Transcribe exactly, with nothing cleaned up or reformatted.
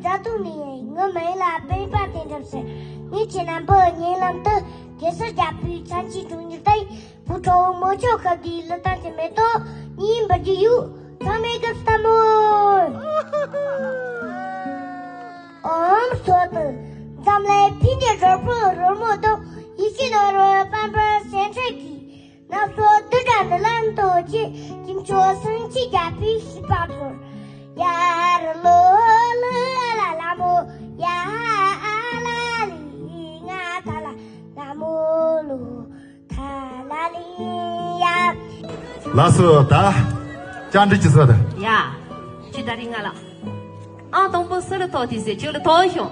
རྫ་དུང་ནས་ངའི་མིང་ལ་པད་པ་དོན་གྲུབ་ཟེར། ངས་ཁྱེད་རྣམ་པའི་སྙིང་ལམ་དུ་གེ་སར་རྒྱལ་པོའི་མཚན་ཅན་དྲུང་འཇུག་དང་། བུ་ཁྲོ་བོ་མོ་མཆོག་ཁབ་ཀྱི་ལི་ཐང་གི་མེ་ཏོག་གཉིས་འབུལ་རྒྱུ་ཡོད། ཚང་མས་སྐུ་གཟུགས་བལྟམས་མོ། ཨོཾ་སྭ་སྟི། འཛམ་གླིང་ཕན་བདེའི་རོལ་པོ་རོལ་མོ་དང་། ཡེ་ཤེས་ནོར་བུ་པད་མའི་སེང་བྲག་གི། ནགས་ཚལ་འདི་ག་འདི་ལ་འདུ་བྱེད། དཀོན་མཆོག་སེམས་ཅན་རྒྱལ་པོའི་ཤིས་པ་སྩོལ། ཡ་ར་ལོ་ལི་ཨ་ལ་ལ་མོ། ཡ་ཨ་ལ་ལི་ང་ཐ་ལ་ལ་མོ་ལོ་ཐ་ལ་ལི་ཡ། ལགས་སོ། ད་བཅར་འདྲི་བྱེད་ས་ད། ཡ། ཅི་ད་རིང་ང་ལ་ཨང་དང་པོ་སུ་ལ་ཐོབ་དེ་ཟེར་ཁྱོད་ལ་ཐོབ་ཤོག